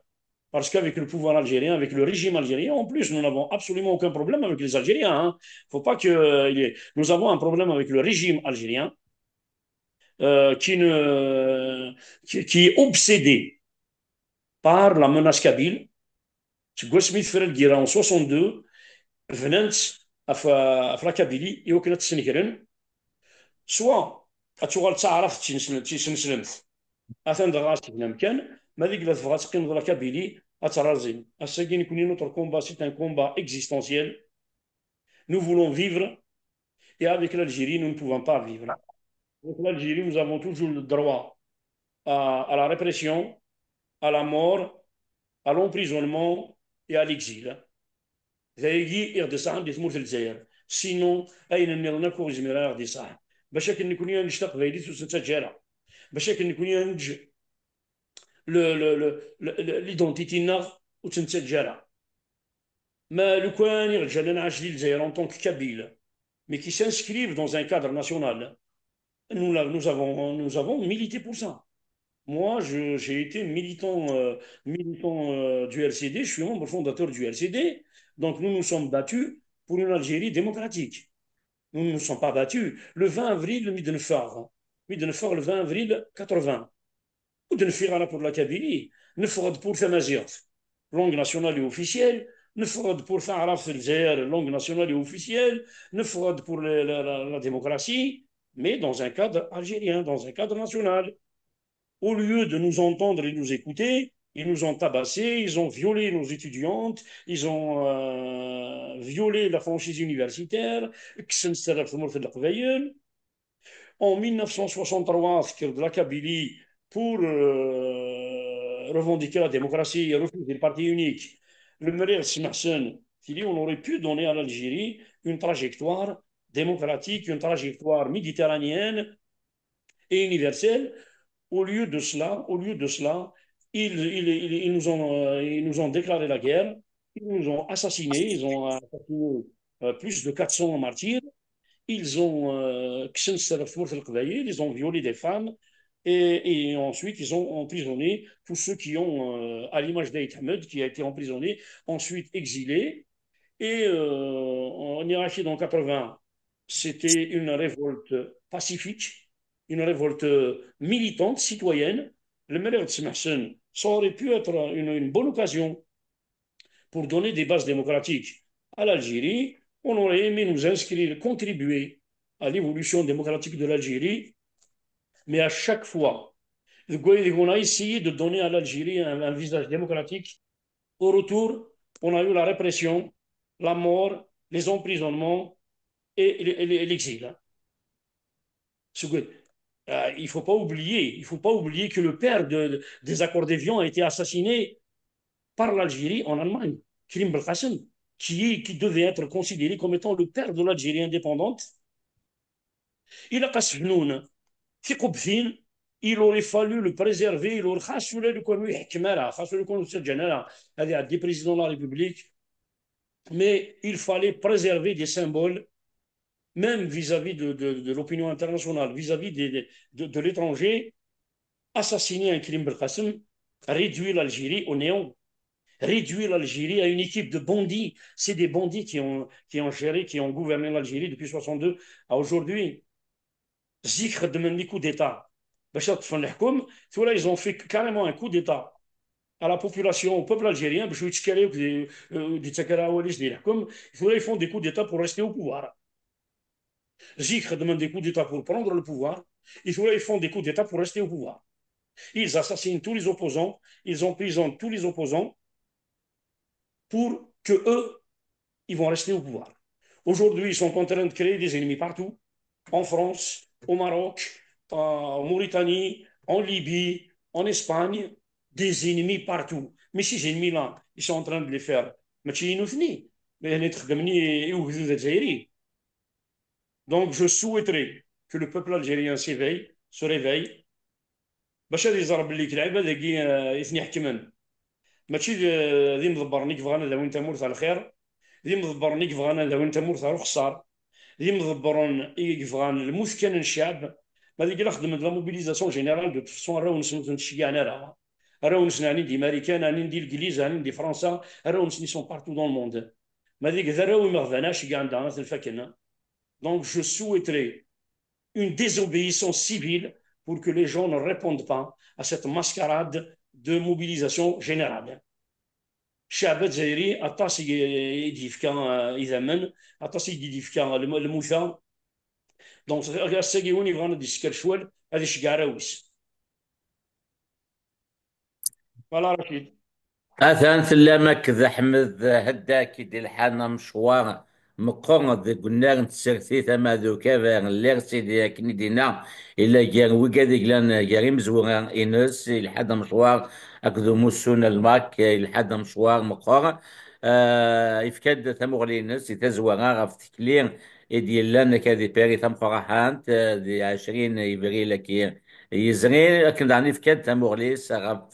Parce qu'avec le pouvoir algérien, avec le régime algérien, en plus, nous n'avons absolument aucun problème avec les Algériens. Il hein. Faut pas que euh, nous avons un problème avec le régime algérien euh, qui, ne, qui, qui est obsédé par la menace kabyle. Seg wasmi tefra lgirra en soixante-deux, bnan-tt ɣef, ɣef la Kabylie i wakken ad tt-snegren, soit ad tuɣal d taɛrabt d tineslemt, atan dɣa as-tebna amkan, ma deg la tebɣa ad teqqim d la Kabylie, ad tt-rrazin. Ass-agi, nekni, notre combat, c'est un combat existentiel. Nous voulons vivre et avec l'Algérie, nous ne pouvons pas vivre. Avec l'Algérie, nous avons toujours le droit à, à la répression, à la mort, à l'emprisonnement et à l'exil. D ayagi i ɣ-d-isɛan di tmurt n Lezzayer. Sinon, ayen nniḍen akk ur yezmir ara ɣ-d-isɛan. Bac akken nekni ad nečč taqbaylit ur tt-nettaǧǧa ara. Bac akken nekni ad neǧǧ le, le, le, le, le, l'identité-nneɣ ur tt-nettaǧǧa ara. Ma lukan i ɣ-ǧǧan ad nɛac di Lezzayer en tant que Kabyle, mais qui s'inscrivent dans un cadre national, nous, la- nous avons, nous avons milité pour ça. Moi, je- j'ai été militant, euh, militant euh, du L C D, je suis membre fondateur du L C D, donc nous nous sommes battus pour une Algérie démocratique. Nous ne nous sommes pas battus. Le vingt avril, mi d-neffeɣ, mi d-neffeɣ le vingt avril quatre-vingts, ur d-neffiɣ ara pour la Kabylie, neffeɣ-d pour tamaziɣt, langue nationale et officielle, neffeɣ-d pour taɛrabt n Lezzayer, langue nationale et officielle, neffeɣ-d pour la, la, la, la démocratie, mais dans un cadre algérien, dans un cadre national. Au lieu de nous entendre et nous écouter, ils nous ont tabassés, ils ont violé nos étudiantes, ils ont euh, violé la franchise universitaire, kksen sser ɣef tmurt n Leqbayel. En mille neuf cent soixante-trois, tekker-d la Kabylie pour euh, revendiquer la démocratie et refuser le parti unique. Lemmer i ɣ-d-smeḥsen tili, on aurait pu donner à l'Algérie une trajectoire démocratique, une trajectoire méditerranéenne et universelle. Au lieu de cela, au lieu de cela, ils, ils, ils, ils nous ont, euh, ils nous ont déclaré la guerre, ils nous ont assassinés, ils ont assassiné euh, plus de quatre cents martyrs. Ils ont euh, kksen sser ɣef tmurt n Leqbayel, ils ont violé des femmes, et, et ensuite ils ont emprisonné tous ceux qui ont, euh, à l'image d'Aït Ahmed, qui a été emprisonné, ensuite exilé. Et euh, en Irak, dans quatre-vingts, c'était une révolte pacifique, une révolte militante, citoyenne. Lemmer i ɣ-d-smeḥsen, ça aurait pu être une, une bonne occasion pour donner des bases démocratiques à l'Algérie. On aurait aimé nous inscrire, contribuer à l'évolution démocratique de l'Algérie, mais à chaque fois, on a essayé de donner à l'Algérie un, un visage démocratique. Au retour, on a eu la répression, la mort, les emprisonnements et, et, et l'exil. Ce que, euh, il faut pas oublier, il faut pas oublier que le père de- des accords d'Évian a été assassiné par l'Algérie en Allemagne. Krim Belkacem, qui, est- qui devait être considéré comme étant le père de l'Algérie indépendante. Il a il aurait fallu le préserver, il aurait fallu le connaître, il aurait fallu le connaître, c'est le président de la République, mais il fallait préserver des symboles, même vis-à-vis de, de- de l'opinion internationale, vis-à-vis des- des- de, de l'étranger. Assassiner un Krim Belkacem réduit l'Algérie au néant, réduit l'Algérie à une équipe de bandits. C'est des bandits qui ont, qui ont géré, qui ont gouverné l'Algérie depuis soixante-deux à aujourd'hui. Zik xeddmen les coups d'État باش ṭṭfen leḥkem. Tura, ils ont fait carrément un coup d'État à la population, au peuple algérien, باش ur yettekki ara akk di, euh, ur d-yettak ara awal-is di leḥkem. Tura, ils font des coups d'État pour rester au pouvoir. Zik xeddmen des coups d'État pour prendre le pouvoir. Et tura, ils font des coups d'État pour rester au pouvoir. Ils assassinent tous les opposants, ils emprisonnent tous les opposants pour que eux, ils vont rester au pouvoir. Aujourd'hui, ils sont en train de créer des ennemis partout, en France, au Maroc, en Mauritanie, en Libye, en Espagne, des ennemis partout. Mais ces ennemis-là, ils sont en train de les faire. Mais c'est nous, mais les ennemis, ils sont des ennemis. Donc, je souhaiterais que le peuple algérien s'éveille, se réveille, bac ad iẓer belli lɛibad-agi, euh, i ten-iḥekmen, mačči d, d imḍebbren i yebɣan ad awin tamurt ɣer lxir, d imḍebbren i yebɣan ad awin tamurt ɣer uxeṣṣar, d imḍebbren i yebɣan lmut kan n ccɛeb. Ma deg la xedmen de la mobilisation générale, de toute façon, arraw-nsen ur ten-ttceggiɛen ara. Arraw-nsen ɛnin di Marikan, ɛnin di Legliz, ɛnin di Fransa, arraw-nsen ils sont partout dans le monde. Ma deg d arraw imeɣban, aceggeɛ anda ad ten-faken. Donc, je souhaiterais une désobéissance civile pour que les gens ne répondent pas à cette mascarade de mobilisation générale. Ccɛeb azzayri aṭas i, i d-yefka, eh, idammen, aṭas i d-yefka lm-, lmuta. Donc, ass-agi win yebɣan ad d-isker ccwal, ad iceggeɛ arraw-is. Voilà, Rachid. Atan tellam akked Ḥmed Heddak i d-ilḥan amecwar meqqer deg unnar n tsertit ama d ukabar n l'R C D, akken i d-yenna, yella gar wigad i yellan gar imezwura-ines, yelḥa-d amecwar akked umussu n Almak, yelḥa-d amecwar meqqer. Ah, yefka-d tamuɣli-ines i tazwara ɣef tikli i d-yellan akka di Paris tameqqrant, ah, di ɛecrin Yebrir-agi yezrin, akken daɣen yefka-d tamuɣli-s ɣef,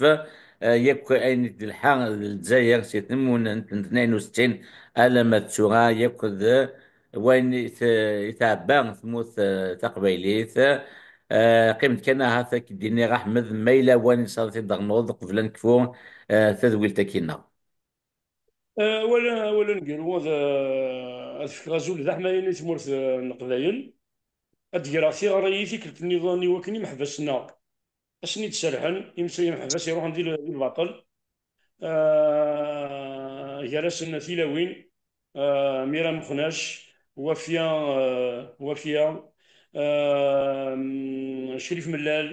ah, yakk ayen i d-telḥa d Lezzayer si tmunent n tnayen u settin alamma d tura, yakk d wayen i t-, i tɛebba tmurt, ah, taqbaylit. Ah, qqim-d kan ahat ad k-d-iniɣ, Aḥmed, ma yella wayen i tesɛiḍ ad t-id-ternuḍ qbel ad nekfu, ah, tadwilt-agi-nneɣ. Eh, awal, awal aneggaru, ad, ad fkeɣ azul d aḥmayan i tmurt, eh, n Leqbayel. Ad d-greɣ tiɣri i tikkelt nniḍen i wakken imeḥbas-nneɣ ad sen-id-serrḥen, imes-, imeḥbas iruḥen di le-, di lbaṭel. Eh, gar-asen tilawin, eh, Mira Mexnac, Wafya, eh, Wafya, eh, Crif Mellal,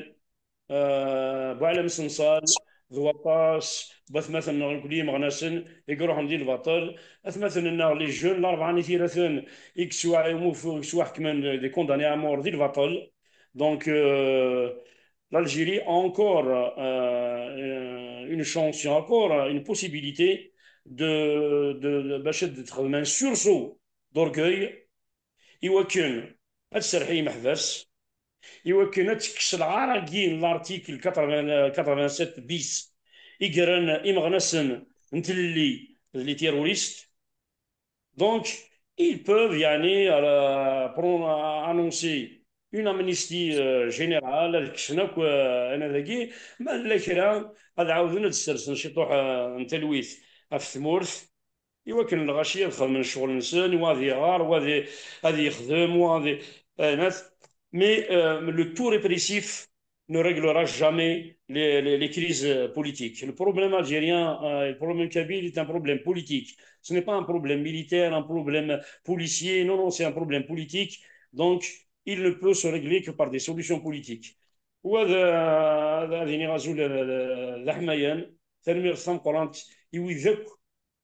eh, Buɛlam Sensal, d waṭas n watmaten-nneɣ nekkni imeɣnasen i iruḥen di lbaṭel. Atmaten-nneɣ, les jeunes, larebɛa n itiraten i yettwaɛmuf-, yettwaḥekmen, des condamnés à mort di lbaṭel. Donc, euh, l'Algérie a encore, euh, une chance, il y a encore une possibilité de, de, de, bac ad texdem un sursaut d'orgueil, iwakken ad tserreḥ i yimeḥbas, iwakken ad tekkes lɛar-agi n l'article quatre-vingts, quatre-vingt-sept bis i yerran imeɣnasen n tlelli d les terroristes. Donc, ils peuvent, yani, euh, pron-, annoncer une amnistie, euh, générale, ad kksen akk, euh, anadagi, ma llan kra, ad ɛawden ad ssersen ciṭuḥ, euh, n talwit ɣef tmurt, iwakken lɣaci ad xedmen ccɣel-nsen, wa ad iɣer, wa ad i-, ad yexdem, wa ad i-, ayen at-, mais, euh, le tout répressif ne réglera jamais les, les, les crises, euh, politiques. Le problème algérien, euh, le problème kabyle est un problème politique. Ce n'est pas un problème militaire, un problème policier. Non, non, c'est un problème politique. Donc, il ne peut se régler que par des solutions politiques. Wa d, ad, ad iniɣ azul, euh, d aḥmayan, tanemmirt tameqqrant i wid akk,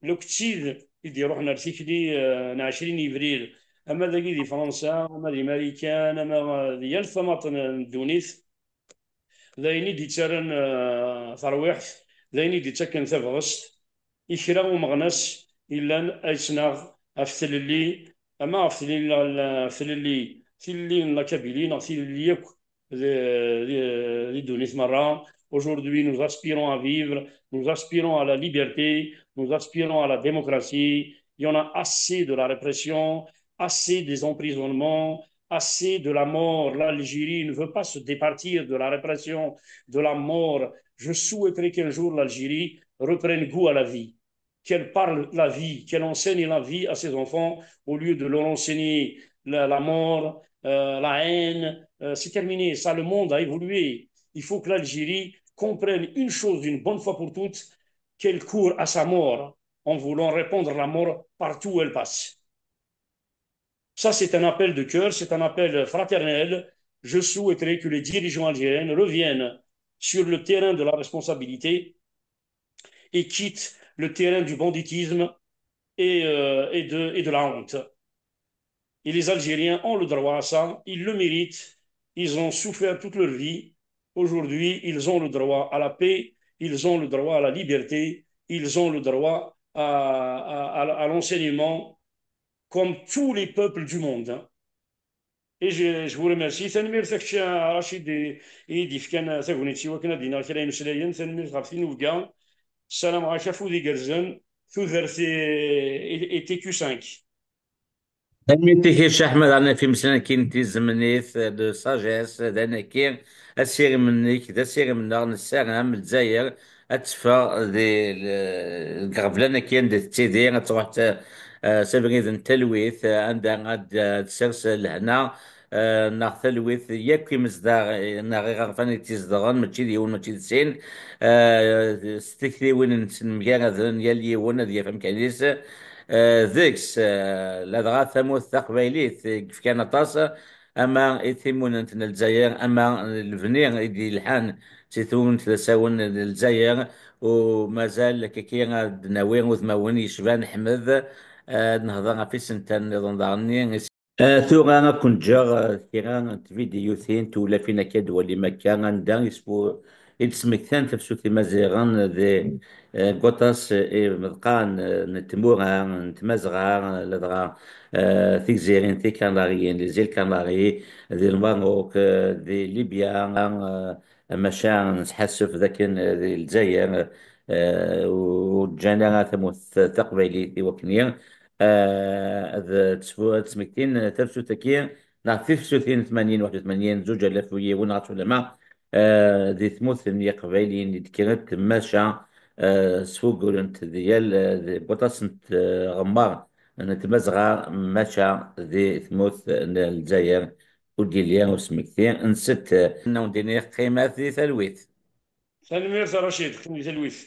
luksid i d-iruḥen ar tikli, eh, n ɛecrin yebrir, ama dagi di Fransa, ama di Marikan, ama, eh, di yal tamaṭ n, n ddunit, d ayen i d-yettarran, eh, tarwiḥt, d ayen i d-yettakken tabɣest i kra umeɣnas yellan ad yettnaɣ ɣef tlelli, ama ɣef tlelli, ɣef tlelli, tilelli n la Kabylie neɣ tilelli akk di, di, di ddunit merra. Aujourd'hui, nous aspirons à vivre, nous aspirons à la liberté, nous aspirons à la démocratie. Il y en a assez de la répression, assez des emprisonnements, assez de la mort. L'Algérie ne veut pas se départir de la répression, de la mort. Je souhaiterais qu'un jour l'Algérie reprenne goût à la vie, qu'elle parle la vie, qu'elle enseigne la vie à ses enfants au lieu de leur enseigner la, la mort, euh, la haine. Euh, c'est terminé. Ça, le monde a évolué. Il faut que l'Algérie comprenne une chose une bonne fois pour toutes, qu'elle court à sa mort en voulant répandre la mort partout où elle passe. Ça, c'est un appel de cœur, c'est un appel fraternel. Je souhaiterais que les dirigeants algériens reviennent sur le terrain de la responsabilité et quittent le terrain du banditisme et, euh, et de, et de la honte. Et les Algériens ont le droit à ça, ils le méritent, ils ont souffert toute leur vie. Aujourd'hui, ils ont le droit à la paix, ils ont le droit à la liberté, ils ont le droit à, à, à, à l'enseignement, comme tous les peuples du monde. Et je, je vous remercie. Tanemmirt a kečč, a Racid, i, i yi-d-yefkan tagnit i wakken ad d-iniɣ kra imeslayen. Tanemmirt ɣef tinubga. Ssarameɣ-ak afud igerrzen. Tudert i, i, i T Q cinq. Tanemmirt-ik a Ccix Ḥmed, ɛni ɣef imeslayen-agi n tizemnit, de sagesse, d anaki, asirem-nnek, d asirem-nneɣ, nessaram Lezzayer ad teffeɣ di, deg iɣeblan-agi anda tettidir, ad truḥ s, eh, s abrid n talwit, eh, anda ad, ad tsers lehna, eh, neɣ talwit yakk imezdaɣ, eh, neɣ iɣerfan i tt-izedɣen, mačči d yiwen, mačči d sin, eh, s tiktiwin-nsen mgaraden, yal yiwen ad yaf amkan-is, eh, deg-s, eh, ladɣa tamurt taqbaylit i yefkan aṭas, ama i timunent n Lezzayer, ama lebni i d-yelḥan si tunt d asawen n Lezzayer, u mazal akkaki ad d-nawi udmawen yecban Ḥmed, eh, ad nehder ɣef isental nniḍen daɣen-nni. Eh, tura ad ken-ǧǧeɣ, eh, kra n tvidyutin, tiwlafin akka d-walim akka, anda isfu-, i d-smektan tafsut imaziɣen di, eh, deg waṭas, eh, imeḍqan, eh, n tmura, n tmazɣa, eh, ladɣa, eh, tigzirin, tikanariyin, les îles Canaries, di Lmerruk, eh, di Libya, eh, maca nesḥassef d akken, eh, di Lezzayer, eh, ur ǧǧan ara tamurt taqbaylit i wakken, eh, ad tesfu-, ad smektin tafsut-agi, neɣ tifsutin tmanyin, waḥed u tmanyin, zuǧ alaf u yiwen ɣef ulama, eh, di tmurt n Yiqbayliyen i d-kkrent, maca, eh, sfugurent di yal, eh, di waṭas n tɣemmar n tmazɣa, maca di tmurt n Lezzayer ur d-yelli usmekti n sett. Ad wen-d-iniɣ qqimet di talwit. Tanemmirt a Racid, qqimet di talwit.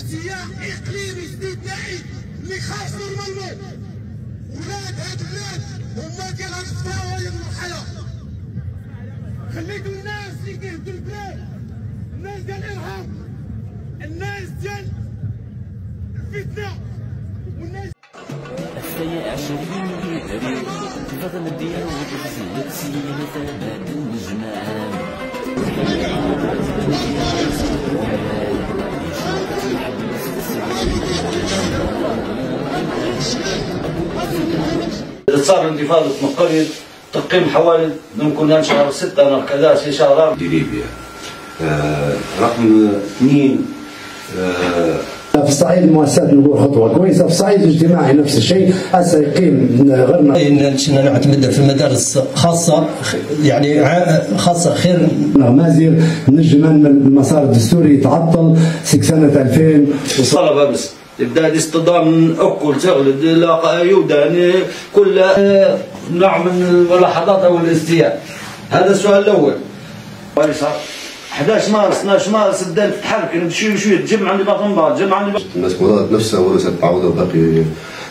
اختيار إقليمي استثنائي اللي خاص نورمالمون. ولاد هاد البلاد هما اللي غيتفاوضوا هذه المرحلة. خليتوا الناس اللي كيهدوا البلاد، الناس ديال الإرهاب، الناس ديال الفتنة، والناس الثانية عشرين من أبريل، فضل الديار والتزيين، سيدنا ثابت النجمان. صار انتفاضة مقريض تقيم حوالي ممكن شهر ستة أو كذا، شي شهر. دي ليبيا. آه، رقم اثنين، آه، في الصعيد المؤسسات نقول خطوة كويسة، في الصعيد الاجتماعي نفس الشيء، هسه يقيم غيرنا. إن شئنا نعتمد في مدارس خاصة، خ-، يعني ع-، خاصة خير. مازير نجم المسار الدستوري يتعطل سنة ألفين. طلب أمس. تبدا الاصطدام، اكل تغلد لا يودان كل. نوع من الملاحظات أو الاستياء. هذا السؤال الأول. اللي صار حداش مارس، اثناش مارس، بدات تتحرك بشوي بشوي، تجمع عندي بعض المرات، تجمع عندي بعض. الناس مرات نفسها ورثت تعوض باقي.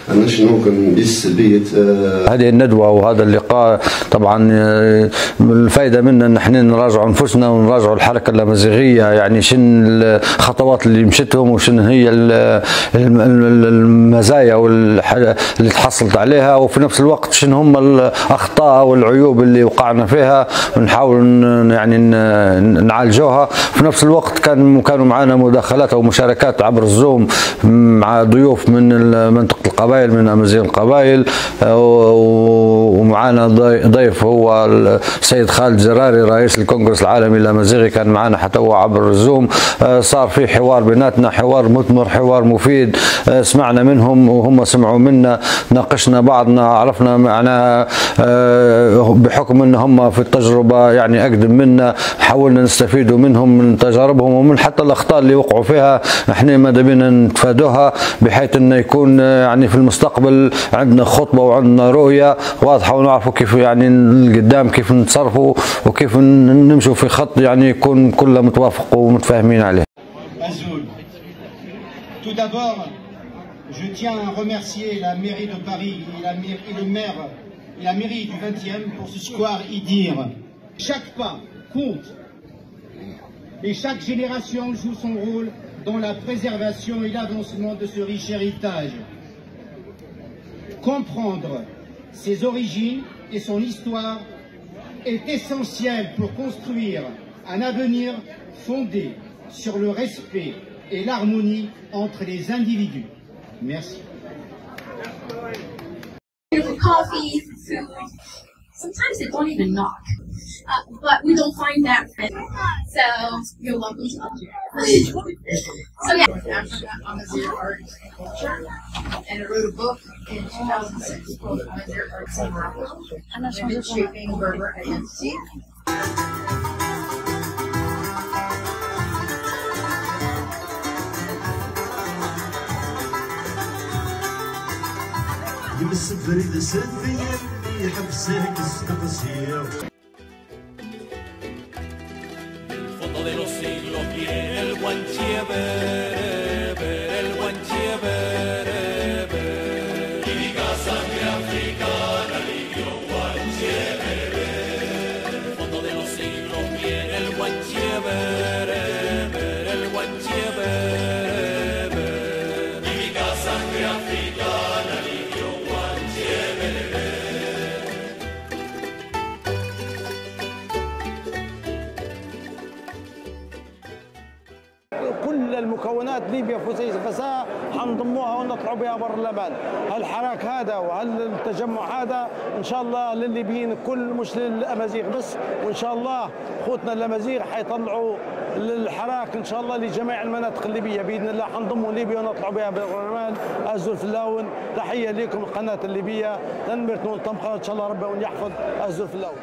أنا شنو كان دي السلبية، آه، هذه الندوة وهذا اللقاء طبعًا، آه، الفايدة منه إن إحنا نراجعوا أنفسنا ونراجعوا الحركة اللامزيغية، يعني شن الخطوات اللي مشتهم وشن هي ال-، الم-، الم-، المزايا والح-، اللي تحصلت عليها، وفي نفس الوقت شن هم الأخطاء والعيوب اللي وقعنا فيها، ونحاول ن-، يعني ن-، نعالجوها. في نفس الوقت كان، كانوا معانا مداخلات أو مشاركات عبر الزوم مع ضيوف من ال-، منطقة القبائل، من أمازيغ القبائل، آه، و-، ومعانا ضي-، ضيف هو السيد خالد جراري، رئيس الكونغرس العالمي الأمازيغي، كان معانا حتى هو عبر الزوم. آه، صار في حوار بيناتنا، حوار مثمر، حوار مفيد. آه، سمعنا منهم وهم سمعوا منا، ناقشنا بعضنا، عرفنا معناها، آه، بحكم ان هم في التجربة يعني اقدم منا، حاولنا نستفيدوا منهم، من تجاربهم ومن حتى الاخطاء اللي وقعوا فيها، احنا ماذا بينا نتفادوها، بحيث انه يكون، آه، يعني في المستقبل عندنا خطة وعندنا رؤية واضحة، ونعرفوا كيف يعني القدام كيف نتصرفوا، وكيف ن-، نمشوا في خط يعني يكون كلنا متوافق ومتفاهمين عليه. Azul. Tout d'abord, je tiens à remercier la mairie de Paris et la maire, et le maire et la mairie du vingtième pour ce square Idir. Chaque pas compte et chaque génération joue son rôle dans la préservation et l'avancement de ce riche héritage. Comprendre ses origines et son histoire est essentiel pour construire un avenir fondé sur le respect et l'harmonie entre les individus. Merci. Coffee, food. Sometimes they don't even knock. Uh, but we don't find that. So you're welcome to come here. So yeah. Africa, Amazigh art and culture. And I wrote a book in two thousand six called Amazigh Arts in Morocco. And it's shaping Berber identity. يمس بريد سفيان يحبسك السقسية. El fondo de los siglos viene el Guanche Bereber, el Guanche Bereber. Típica sangre africana, limpio Guanche Bereber. El fondo de los siglos viene el Guanche Bereber, el Guanche Bereber. Típica sangre africana, limpio Guanche Bereber. كل المكونات ليبيا في وسيس غساء حنضموها ونطلعوا بها بر الأمان. هالحراك هذا وهالتجمع هذا إن شاء الله للليبيين كل، مش للأمازيغ بس، وإن شاء الله خوتنا الأمازيغ حيطلعوا للحراك إن شاء الله لجميع المناطق الليبية بإذن الله. حنضموا ليبيا ونطلعوا بها بر الأمان. أزول في اللون، تحية لكم القناة الليبية، تنميرتون طمخة إن شاء الله ربي ون يحفظ. أزول في اللون.